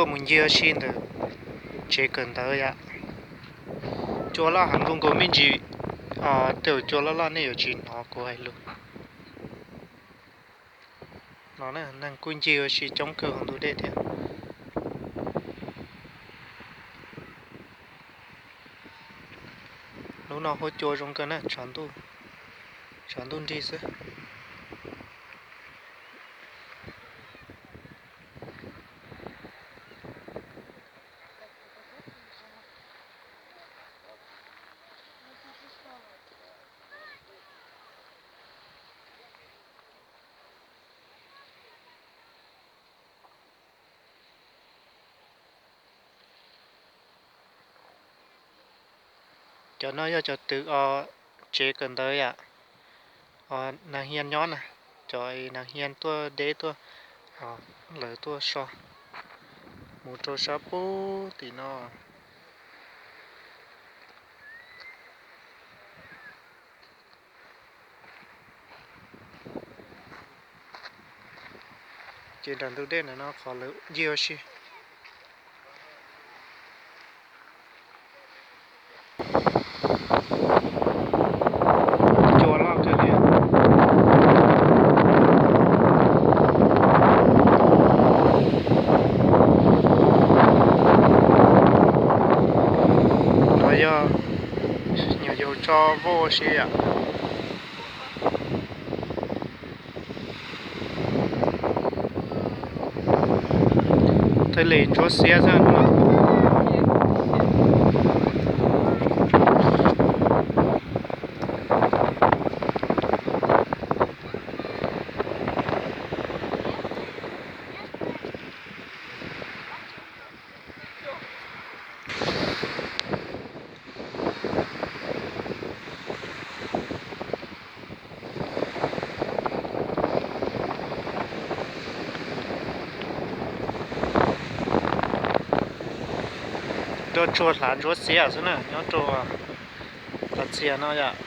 Mus ncig ua si ntawm tsev kawm ntawv yom. Cua loj heev nkaus me ntsis, tej zaum cua loj loj nej yuav tsis hnov kuv hais lus. No neeg kuj ncig ua si coob kawg hauv ntug dej thiab. Lub no huab cua zoo kawg na, tshav ntuj nrig xwb. Cov no yog cov twg o tsev kawm ntawv yom, o Nas Hia nyob na, cov Nas Hia tuaj deb tuaj, lawv tuaj so, mus rau sab pub tim no. Ces nram ntug dej ntawm no qhov lawv ncig ua si. Cua loj kawg li. No yog nyuam yaus tso voj si yom. Thiaj li ntsuab xiab xwb. Nruab tsuag hlav ntsuab xiab xwb na, nyob rau qhov txias no yom.